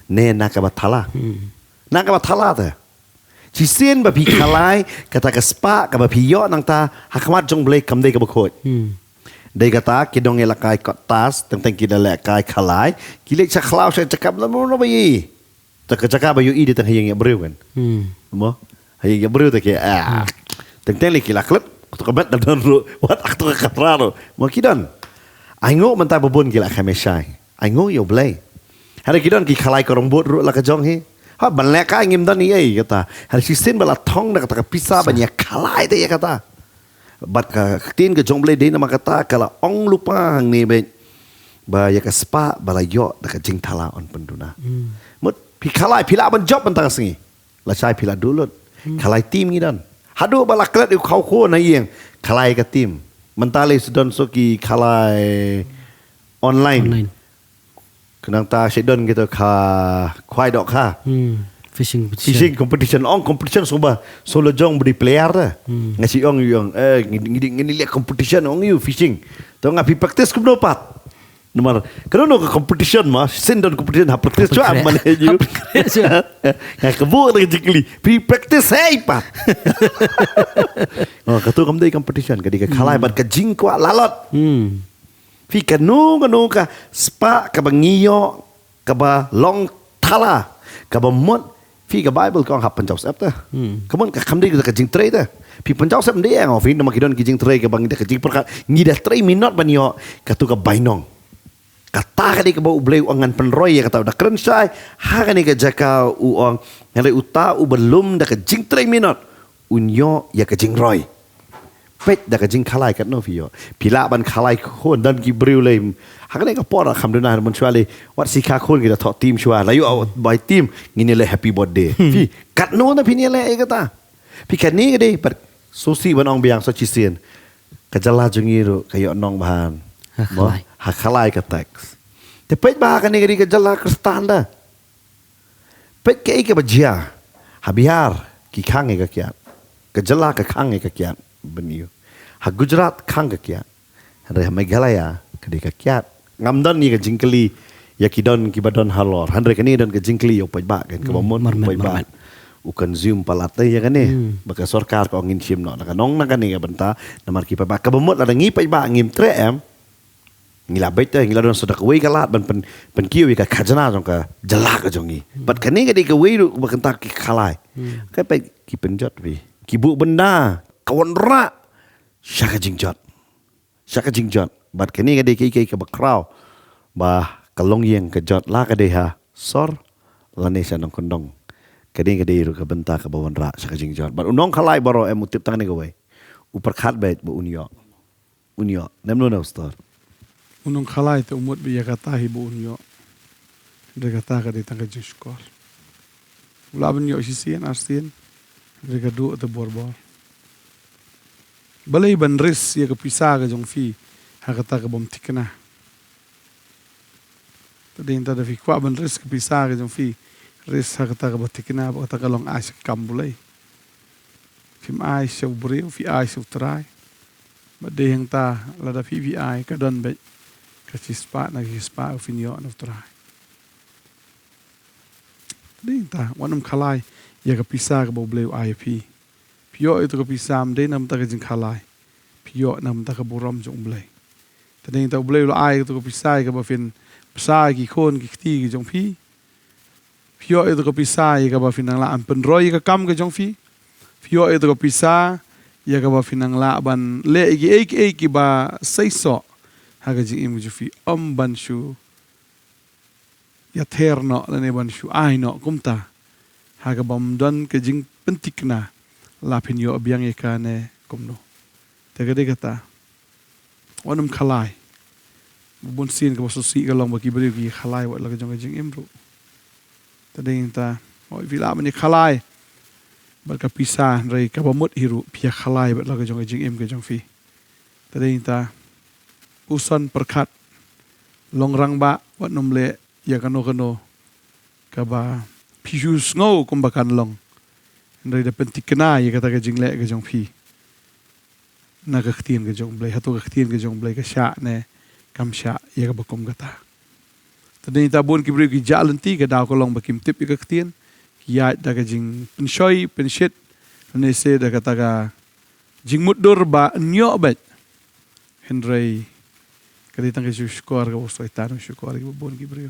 Ne na kaba thala. Na kaba thala te. Shisien ba phi khalai, kata ka spah kaba phi ïoh nangta, ha khmat jong U Blei kam dei kaba khuid. Dei kata ki nongïalehkai kot tas, teng teng ki da lehkai khalai, ki leit sha khlaw sha jaka ba, ba, ba, ba ïohi. Te ka jaka ba ïohi dei tang ha ïing ïa briew kan. Mo? Ha ïing ïa briew te ki, ah. Teng teng lei ki la klet, to ka met da don ruh, wat ak to ka katra ruh. Mo, ki don. Ainguh mynta ba bun ki la kha meshai. Ainguh ïa U Blei. Hynrei ki don ki khalai ka rong bud ruh la ka jong hi. Ha, ban lehkai ngim don ei ei kata. Hynrei shisien ba la thong da kata ka pisa ban ïa khalai te ïa kata. Bad ka ktien ka jong U Blei dei namar kata ka la ong lypa hangne beit. Ba ïa ka spah ba la ïoh da ka jingthala yn pynduna. Mut phi khalai, phi lah ban jop mynta ka sngi. Lashai phi la duh lut. Khalai tim ngi don. Haduh ba la klet ïa u khaw khun ha ïing. Khalai ka tim. Mynta lei shu don sa ki khalai online. Online. Khnang ta shu don kita ka khwai dohkha. Fishing competition. Fishing competition. Ong competition sngewbha. Shu la jong ba dei player te. Nga shu ong, ong, eh, ngi, ngi, ngi leh competition ong ïa u fishing. To nga, phi practice kumno pat. Namar kano kano ka competition ma, shisien don competition, ha practice shuwa. Ha practice. Nga kyrpad da ka jingkylli. Phi practice hei pat. Oh, katu kam dei competition, ka dei ka khalai bad ka jingkwah lalot. Phi, kano kano ka spah kaba ngi ïoh kaba long thala, kaba mut, phi, ka Bible ka ong ha pynjaw syep te. Ka mut ka kham dei ka jingtrei te. Phi, pynjaw syep ym dei eng, oh, phi, namar ki don ki jingtrei kaba ngi da ka jingpyrkhat, ngi da trei minot ban ïoh katu ka bainong. Kata ka dei kaba U Blei u ong ngan pynroi ïa kata, u da kren shai ha kane ka jaka u ong, hynrei uta uba lum da ka jingtrei minot un ïoh ïa ka jingroi. Peit da ka jingkhalai katno phi ïoh. Phi lah ban khalai khun, don ki briew lei. Ha kane ka por kham duna, mynshuwa lei wat shi kha khun ki da thoh tim shuwa. La ïoh bai tim, ngin ïaleh happy birthday. Phi, katno na phin ïaleh ïa kata. Phi, kane ka dei pat, sngewsih ban ong biang sa shisien. Ka jylla jong ngi ruh ka ïoh nong bha. Ha khalai. Ha khalai ka tax. Te peit bha, kane ka dei ka jylla Khristan te. Peit kaei kaba jia. Ha Bihar ki khang ïa ka kiad. Ka jylla ka khang ïa ka kiad. Bynñiew. Ha Gujarat khang ka kiad. Hynrei ha Meghalaya ka dei ka kiad. Ngam don ïa ka jingkylli ïa ki don kiba don halor. Hynrei kane don ka jingkylli ïa u paidbah kan, kaba mut u paidbah u consume palat ïa kane. Ba ka sorkar ka ong ngin shim noh na ka nong na kane ka bynta, namar ki paidbah, kaba mut lada ngi paidbah ngim treh em, ngi la beit te, ngi la don sa da kawei ka lad ban pyn, pynkiew ïa ka khajna jong ka jylla ka jong ngi. Bad kane ka dei kawei ruh ba kynta ki khalai. Ka peit ki pynjot phi, ki buh bynda, ka wanrah sha ka jingjot. Sha ka jingjot. Bad kane ka dei kaei kaei kaba khraw. Ba ka longïing ka jot la ka dei ha sor lane sha nongkyndong. Kane ka dei ruh ka bynta kaba wanrah sha ka jingjot. Bad u nongkhalai baroh em, u tip tang kane kawei. U pyrkhat beit ba un ïoh. un ïoh. Namar u pastor, un ong khalai te u mut ba ïa kata hi ba un ïoh. Hynrei kata ka dei tang ka jingshukor. U lah ban ïoh shisien arsien, hynrei ka duh te borbor. Balei ban risk ïa ka pisa ka jong phi ha kata ka bym thikna? Te dei hangta da phi kwah ban risk ka pisa ka jong phi, risk ha kata kaba thikna, ba kata ka long ai sha ka kam U Blei. Phim ai sha u briew, phi ai sha U Trai. Bad dei hangta lada phi phi ai, ka don beit ka shispah na ka shispah ka phin ïoh na U Trai. Te dei hangta wat nym khalai ïa ka pisa kaba U Blei u ai ïa phi. Phi ïoh ïa kata ka pisa ym dei namar kata ka jingkhalai. Phi ïoh namar kata ka burom jong U Blei. Te dei hangta U Blei u la ai ïa kata ka pisa ïa kaba phin bsa ïa ki khun ki kti ki jong phi. Phi ïoh ïa kata ka pisa ïa kaba phin nang lah ban pynroi ïa ka kam ka jong phi. Phi ïoh ïa kata ka pisa ïa kaba phin nang lah ban leh ïa kiei kiei kiba seisoh ha ka jingim ka jong phi, ym ban shu ïather noh lane ban shu ai noh kumta ha kaba ym don ka jingpynthikna la phin ïoh biang ïa ka ne kumno. Te ka dei kata, wat nym khalai. Bun sien kaba sngewsih ka long ba ki briew ki khalai wat la ka jong ka jingim ruh. Te dei hangta, hooid phi lah ban ïa khalai bad ka pisa, hynrei kaba mut hi ruh phi ïa khalai bad la ka jong ka jingim ka jong phi. Te dei hangta, u son pyrkhat, long rangbah, wat nym leh ïa kano kano kaba phi shu sngew kumba kan long, hynrei da pynthikna ïa kata ka jingleh ka jong phi na ka ktien ka jong U Blei. Hato ka ktien ka jong U Blei ka shah ne kam shah ïa kaba kum kata? Te dei hangta bun ki briew ki jah lynti, ka daw ka long ba kim tip ïa ka ktien, ki ïaid da ka jingpynshoi pynshit, lane se da kata ka jingmutdur ba yn ïoh beit. Hynrei ka dei tang ka jingshukor kaba u Soitan u shukor ïa kiba bun ki briew.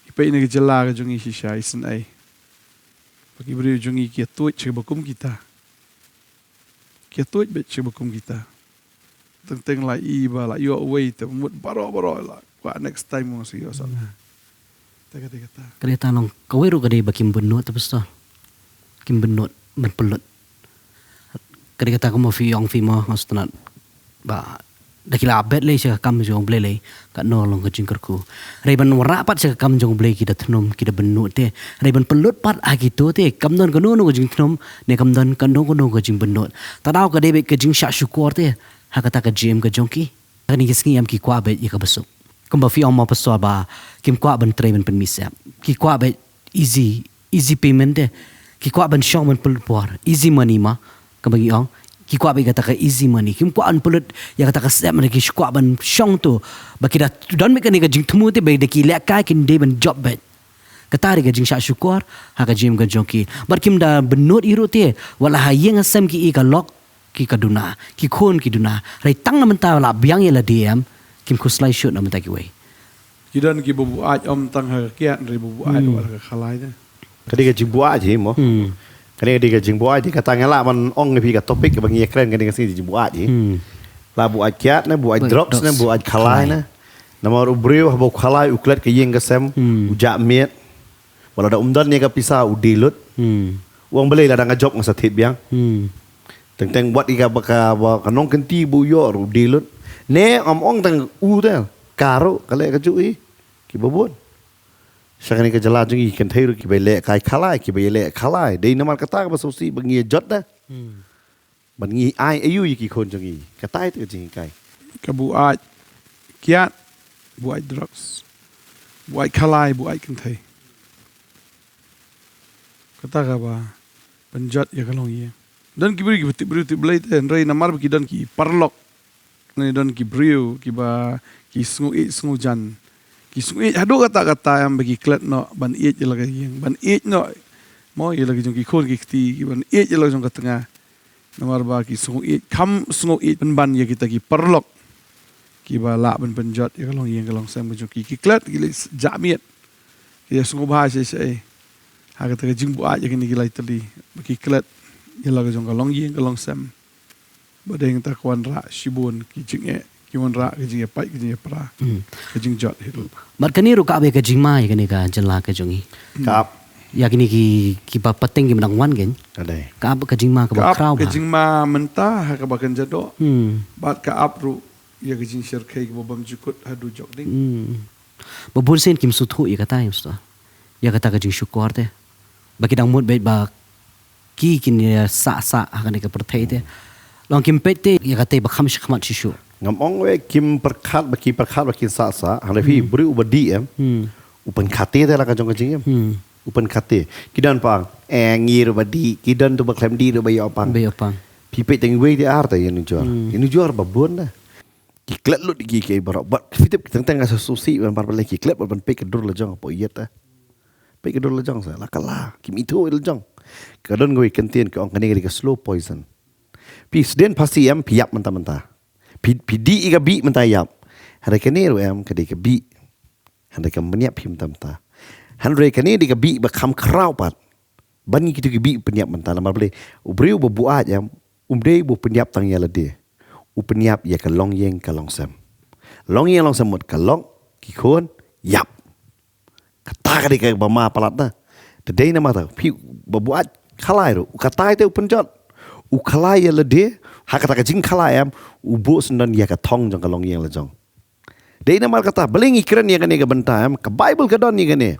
Ngi peit na ka jylla ka jong ngi shisha, isynei ba ki briew jong ngi ki ïatuid sha kiba kum kita. Ki ïatuid beit sha kiba kum kita. Teng teng la i ba la ïoh uwei te mut baroh baroh la kwah next time mo sa ïoh sa. Te ka dei kata. Ka dei tang long kawei ruh ka dei ba kim bynnud te pastor. Kim bynnud ban pynlut. Ka dei kata kumba phi ong phi mo nga sngewtynnat ba da ki la bet lei sha ka kam jong U Blei lei, katno long ka jingkyrkhu. Hynrei ban wanrah pat sha ka kam jong U Blei ki da thnum, ki da bynnud te. Hynrei ban pynlut pat ha kito te kam don kano kano ka jingthnum ne kam don kano kano ka jingbynnud. Te daw ka dei beit ka jingshah shukor te ha kata ka jingim ka jong ki. Kane ka sngi em ki kwah beit ïa kaba suk. Kumba phi ong mo pastor ba kim kwah ban trei ban pynmih step. Ki kwah beit easy, easy payment te. Ki kwah ban shong ban pynlut por, easy money mo. Kumba ngi ong, ki kwah beit kata ka easy money. Kim kwah ban pynlut ïa kata ka step, hynrei ki shu kwah ban shong to. Ba ki da don beit kane ka jingthmu te ba da ki lehkai kin dei ban jop beit. Kata dei ka jingshah shukor ha ka jingim ka jong ki. Bad kim da bynnud hi ruh te, wat la ha ïing ha sem ki i ka lok ki ka duna, ki khun ki duna. Hynrei tang na mynta la biang ïa lade em, kim khuslai shuh na mynta kiwei. Ki don kiba buaid ym tang ha ka kiad, hynrei ba buaid wat ha ka khalai te. Ka dei ka jingbuaid hi mo. Ka dei ka dei ka jingbuaid hi, kata nga lah ban ong ïa phi ka topic kaba ngi ïakren kane ka sngi, jingbuaid hi. La buaid kiad ne, buaid drugs ne, buaid khalai ne. Namar u briew haba u khalai u klet ka ïing ka sem, u jah miet. Wat lada um don ïa ka pisa u die lut. U ong balei lada nga jop nga sa thied biang. Teng teng wat ïa kaba ka ba ka nongkynti ba u ïoh ruh u die lut. Ne ym ong tang u te, ka ruh ka leh kajuh hi. Kiba bun. Sha kane ka jylla jong ngi kynthei ruh kiba leh kai khalai, kiba leh khalai. Dei namar kata kaba sngewsih ba ngi ïa jot da. Ban ngi ai aïu ïa ki khun jong ngi. Kata ïa ka jinghikai. Ka buaid kiad, buaid drugs, buaid khalai, buaid kynthei. Kata kaba pynjot ïa ka longïing. Don ki briew kiba tip briew tip Blei te, hynrei namar ba ki don ki paralok. Ne don ki briew kiba ki sngewieit sngewijan. Ki sngewieit haduh katta katta em ba ki klet noh ban ïeit ïa la ka ïing, ban ïeit noh mo ïa la ki jong ki khun ki kti, ki ban ïeit ïa la jong ka tnga. Namar ba ki sngewieit, kham sngewieit pynban ïa kita ki paralok kiba lah ban pynjot ïa ka longïing ka longsem ka jong ki. Ki klet, ki leit jah miet. Ki ïa sngewbha shaei shaei ha kata ka jingbuaid ïa kine ki lai tylli ba ki klet ïa la ka jong ka longïing ka longsem. Ba dei hangta ka wanrah shibun ki jingeh, ki wanrah ka jingïapait, ka jingïapra, ka jingjot hi ruh. Bad kane ruh ka ap ïa ka jingma ïa kane ka jylla ka jong ngi. Ka ap. Ïa kine ki, kiba pateng kiba dang wan kein. Ka dei. Ka ap ka jingma kaba khraw bha. Ka ap ka jingma mynta ha kaba kynja doh. Bad ka ap ruh ïa ka jingshyrkhei kaba bym jukut haduh jok ding. Hmm. Ba bun sien kim sngewthuh ïa kata, ïa, Pastor. Ïa kata ka jingshukor te. Ba ki dang mut beit ba ki kin ïa sah sah ha kane ka pyrthei te. Long kim peit te ïa kata ba kham shakhmat shisha. Ngam ong wei kim pyrkhat ba ki pyrkhat ba kin sah sah. Hynrei phi briew uba dih em. Hmm. U pynkhate te la ka jong ka jingim. Hmm. U pynkhate. Ki don pang. Eh, ngi ruh ba dih. Ki don tu ba khlem dih ruh ba ïoh pang. Ba ïoh pang. Phi peit tang wei te ar te ïa nujor. Hmm. Ïa nujor ba bun da. Ki klet lut ki ki baroh. Bad phi tip teng teng nga sa susi ban bar balei ki klet bad ban peit ka dur la jong hapoh ïit te. Peit ka dur la jong sa la ka la. Kim ithuh la jong. Ka don kawei ka ktien ka ong kane ka dei ka slow poison. Phi sdien phasi em phi ïap mynta mynta. Phi, phi dih ïa ka bih mynta ïap. Hynrei kane ruh em ka dei ka bih. Hynrei kam pynïap phi mynta mynta. Hynrei kane dei ka bih ba kham khraw pat. Ban ngi kito ki bih pynïap mynta namar balei. U briew ba buaid em. Um dei ba pynïap tang ïa lade. U pynïap ïa ka longïing ka longsem. Longïing longsem mut ka lok, ki khun, ïap. Kata ka dei kaba ma palat na. Te dei namar ta phi ba buaid khalai ruh. U kata te u pynjot. U khalai ïa lade, ha kata ka jingkhalai em, u buh syndon ïa ka thong jong ka longïing la jong. Dei namar kata, balei ngi kren ïa kane ka bynta em, ka Baibl ka don ïa kane.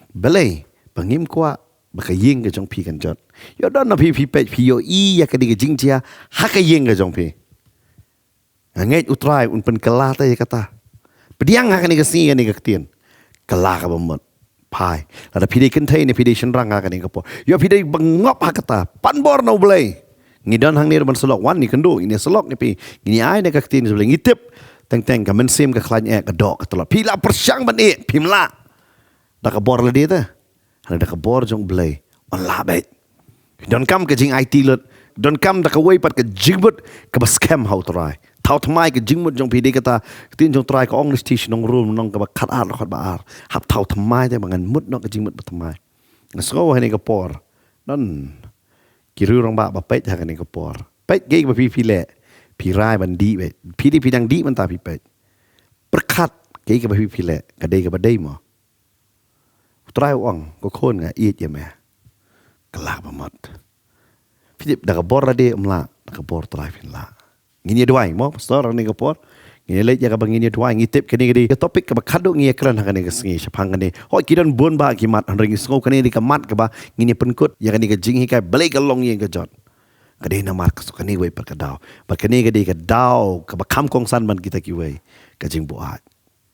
Balei, ba ngim kwah, ba ka ïing ka jong phi kan jot. Ïoh don na phi phi peit, phi ïohi ïa kane ka jingjia, ha ka ïing ka jong phi. Nga ngeit U Trai un pynkylla te ïa kata. Pdiang ha kane ka sngi kane ka ktien. Kylla kaba mut. Phai. Lada phi dei kynthei ne phi dei shynrang ha kane ka por. Ïoh phi dei ba ngop ha kata. Pan bor na U Blei. Ngi don hangne ruh ban syllok wan ngi kynduh ngi ne syllok ngi phi. Ngi ai ne ka ktien U Blei ngi tip. Teng teng ka mynsiem ka khlaiñ eh ka doh ka tlot. Phi la pyrshang ban eh phim lah. Da ka bor lade te. Hynrei da ka bor jong U Blei. Wan lah beit. Donkam ka jingaiti lut. Donkam da kawei pat ka jingmut kaba skhem ha U Trai. Thaw thymmai ka jingmut jong phi dei kata. Ka ktien jong U Trai ka ong lishti shnong Rom lynnong kaba khatar lynnong khatba ar. Hap thaw thymmai te ba ngan mut noh ka jingmut ba thymmai. Nga sngew ha kane ka por. Don ki riew rangbah ba peit ha kane ka por. Peit kaei kaba phi phi leh. Phi rai ban dih beit. Phi dei phi dang dih mynta phi peit. Pyrkhat kaei kaba phi phi leh. Ka dei kaba dei mo. U Trai u ong, ko khun nga ïeit ïa me. Kylla kaba mut. Phi tip da ka bor lade ym lah, da ka bor Trai phin lah. Ngin ïa duwai mo, pastor, ha kane ka por. Ngin ïa leit ïa kaba ngin ïa duwai, ngi tip kane ka dei ka topic kaba khadduh ngi ïa kren ha kane ka sngi shaphang kane. Hooid ki don bun bah ki mat, hynrei ngi sngew kane dei ka mat kaba ngin ïa pynkut ïa kane ka jinghikai balei ka longïing ka jot. Ka dei namar ka suk kane wei pat ka daw. Bad kane ka dei ka daw kaba kham kongsan ban kita kiwei. Ka jingbuaid.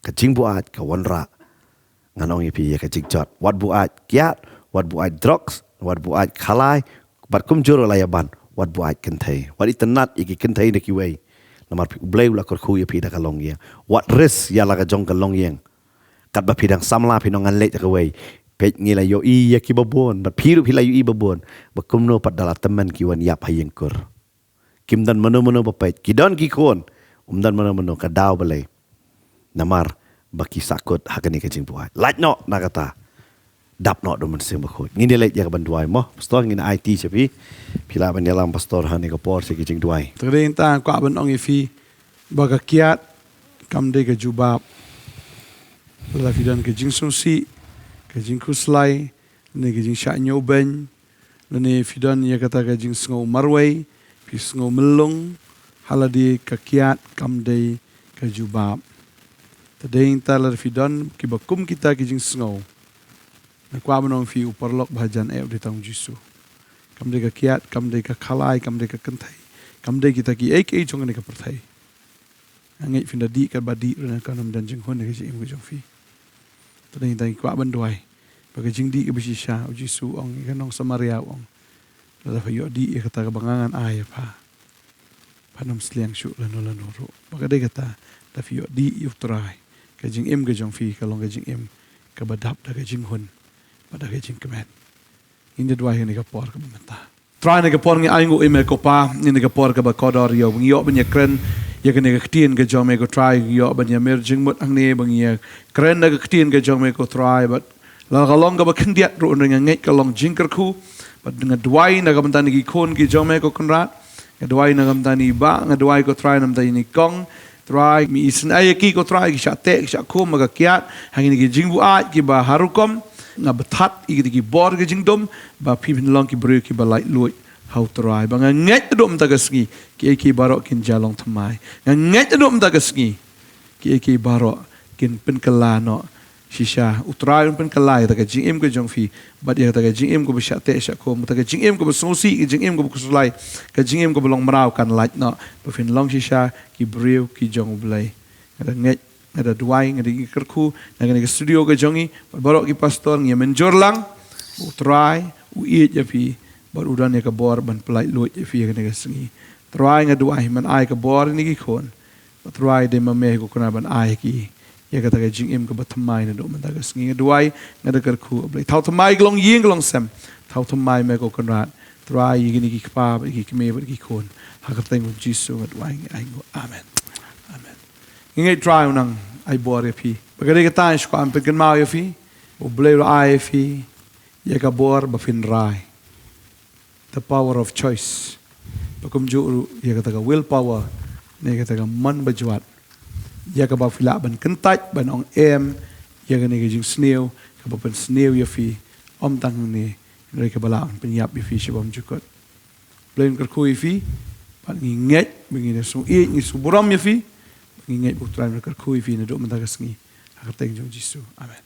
Ka jingbuaid ka wanrah. Ngan ong ïa phi ïa ka jingjot. Wat buaid kiad, wat buaid drugs, wat buaid khalai, bad kumjuh ruh la ïa ban, wat buaid kynthei. Wat itynnad ïa ki kynthei na kiwei. Namar phi U Blei u la kyrkhu ïa phi da ka longïing. Wat risk ïa la ka jong ka longïing. Katba phi dang samla phi nong ngan leit da kawei. Peit ngi la ïohi ïa kiba bun, bad phi ruh phi la ïohi ba bun. Ba kumno pat da la tymmen ki wan ïap ha ïing kur. Kim don mano mano ba peit. Ki don ki khun. Um don mano mano ka daw balei. Namar ba ki sahkut ha kane ka jingbuaid. Lait noh na kata. Dap noh da u Mynsiem Bakhuid. Ngin ïa leit ïa ka ban duwai mo. Pastor ngin aiti sha phi. Phi lah ban ïalam pastor ha kane ka por sha ki jingduwai. Te dei nta kwah ban ong ïa phi ba ka kiad kam dei ka jubab. Lada phi don ka jingsngewsih, ka jingkhuslai, ne ka jingshah ñiewbeiñ, lane phi don ïa kata ka jingsngew marwei, phi sngew myllung, ha lade ka kiad kam dei ka jubab. Te dei nta lada phi don kiba kum kita ki jingsngew. Nga kwah ban ong phi u paralok ba hajan eh u dei tang u Jisu. Kam dei ka kiad, kam dei ka khalai, kam dei ka kynthei, kam dei kita kiei kiei jong kane ka pyrthei. Nga ngeit phin da dih katba dih ruh na ka nym don jinghun ïa ka jingim ka jong phi. Te dei tang kwah ban duwai. Ba ka jingdih kaba shisha u Jisu u ong ïa ka nong Samaria u ong. Lada pha ïoh dih ïa kata kaba nga ngan ai ïa pha. Phan ym sliang shuh lano lano ruh. Ba ka dei kata da phi ïoh dih ïa u Trai. Ka jingim ka jong phi ka long ka jingim kaba dap da ka jinghun. Bad da ka jingkmen. Ngin da duwai ha kane ka por kaba mynta. Trai, ha kane ka por ngi ainguh ïa me ko Pa, ha kane ka por kaba kordor ïa u ngi ïoh ban ïa kren ïa kane ka ktien ka jong me ko Trai, ngi ïoh ban ïa mer jingmut hangne ba ngi ïa kren da ka ktien ka jong me ko Trai, bad la ka long kaba khyndiat ruh hynrei nga ngeit ka long jingkyrkhu, bad nga duwai na ka bynta na ki khun ki jong me ko Kynrad, nga duwai na ka bynta na i bah, nga duwai ko Trai na ka bynta na i kong, Trai, me isynei ïa ki ko Trai, ki shah teh, ki shah khum, ba ka kiad, ha kine ki jingbuaid, kiba ha rukom, nga bthah ïa kita ki bor ki jingdum, ba phi phin long ki briew kiba laitluid, ha U Trai. Ba nga ngeit naduh mynta ka sngi, kiei kiei baroh kin jia long thymmai. Nga ngeit naduh mynta ka sngi, kiei kiei baroh kin pynkylla noh shisha. U Trai un pynkylla ïa kata ka jingim ka jong phi, bad ïa kata ka jingim kaba shah teh shah khum, kata ka jingim kaba sngewsih, ka jingim kaba khuslai, ka jingim kaba long mraw kan lait noh. Ba phin long shisha ki briew ki jong U Blei. Nga da ngeit, nga da duwai, nga da kyrkhu na kane ka studio ka jong ngi, bad baroh ki pastor, ngi ïa mynjur lang ba U Trai u ïeit ïa phi, bad u don ïa ka bor ban pyllait luid ïa phi ha kane ka sngi. Trai, nga duwai, men ai ka bor ïa kine ki khun. Bad Trai, dei ma me ko Kynrad ban ai ha ki ïa kata ka jingim kaba thymmai naduh mynta ka sngi. Nga duwai, nga da kyrkhu, A Blei, thaw thymmai ka longïing ka longsem. Thaw thymmai me ko Kynrad. Trai, ïa kine ki kpa bad ki kmie bad ki khun. Ha ka kyrteng U Jisu nga duwai, nga ai nguh. Amen. Amen. Ngi ngeit Trai un nang ai bor ïa phi. Ba ka dei kata, shu kwah pynkynmaw ïa phi, U Blei u la ai ïa phi ïa ka bor ba phin rai. The power of choice. Ba kumjuh ruh ïa kata ka will power, ne kata ka mon bajwat, ïa kaba phi lah ban kyntait, ban ong em ïa kane ka jingsniew kaba pynsniew ïa phi, ym tang hangne, hynrei kaba lah ban pynïap ïa phi sha bymjukut. Blei un kyrkhu ïa phi, bad ngi ngeit ba ngi da sngewïeit, ngi sngewburom ïa phi, bad ngi ngeit ba U Trai un kyrkhu ïa phi naduh mynta ka sngi. Ha ka kyrteng jong U Jisu. Amen.